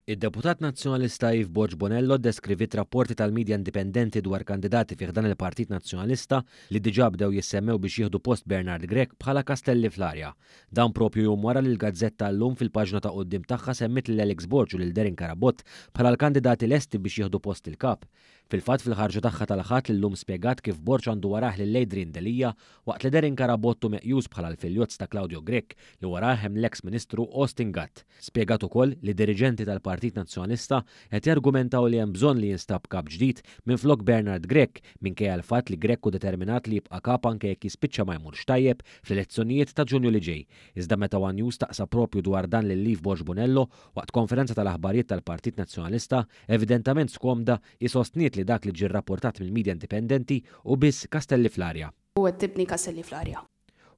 Id-deputat Nazzjonalista Eve Borg Bonello ddeskriviet rapporti tal-midja indipendenti dwar kandidati fi ħdan il-Partit Nazzjonalista li diġà bdew jissemmew biex jieħdu post Bernard Grech bħala kastelli fl-arja. Dan propju jum wara li l-gazzetta Illum fil-paġna ta' quddiem tagħha semmiet lil Alex Borg u lil Darren Carabott bħala l-kandidati lesti biex jieħdu post il-Kap. Fil-fatt fil-ħarġa tagħha tal-Ħadd l-Illum spjegat kif Borg għandu warah lil Adrian Delia waqt li Darren Carabott hu meqjus bħala l-filjozz ta' Claudio Grech li warah hemm l-eks Ministru Austin Gatt. Spjegat ukoll li diriġenti tal-Partit Nazzjonalista qed jargumentaw li hemm bżonn li jinstab kap ġdid minflok Bernard Grech minkejja l-fatt li Grech hu determinat li jibqa' kap anke jekk jispiċċa ma jmurx tajjeb fl-elezzjonijiet ta' Ġunju li ġej. Iżda meta one News staqsa propju dwar dan lil Eve Borg Bonello waqt konferenza tal-aħbarijiet tal-Partit Nazzjonalista, evidentament skomda, hi sostniet li dak li ġie rrapportat mill-midja indipendenti hu biss kastelli fl-arja. U qed tibni kastelli fl-arja.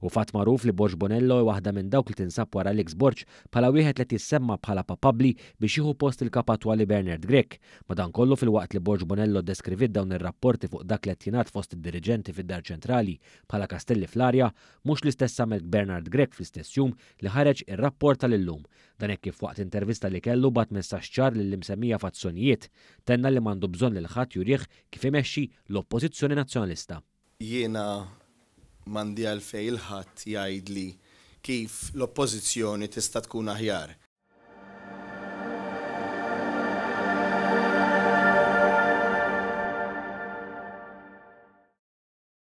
Hu fatt magħruf li Borg Bonello hi waħda minn dawk li tinsab wara Alex Borg bħala wieħed li qed jissemma bħala papabbli biex jieħu post il-Kap attwali Bernard Grech. Madankollu filwaqt li Borg Bonello ddeskriviet dawn ir-rapporti fuq dak li qed jingħad fost id-diriġenti fid-Dar Ċentrali bħala kastelli fl-arja, mhux l-istess għamel Bernard Grech fl-istess jum li ħareġ ir-rapport tal-Illum. Dan hekk kif waqt intervista li kellu bagħat messaġġ ċar lill-imsemmija fazzjonijiet. Tenna li m'għandu bżonn lil ħadd jurih kif imexxi l-Oppożizzjoni Nazzjonalista. Jiena m'għandi għalfejn 'il ħadd jgħidli kif l-Oppożizzjoni tista' tkun aħjar.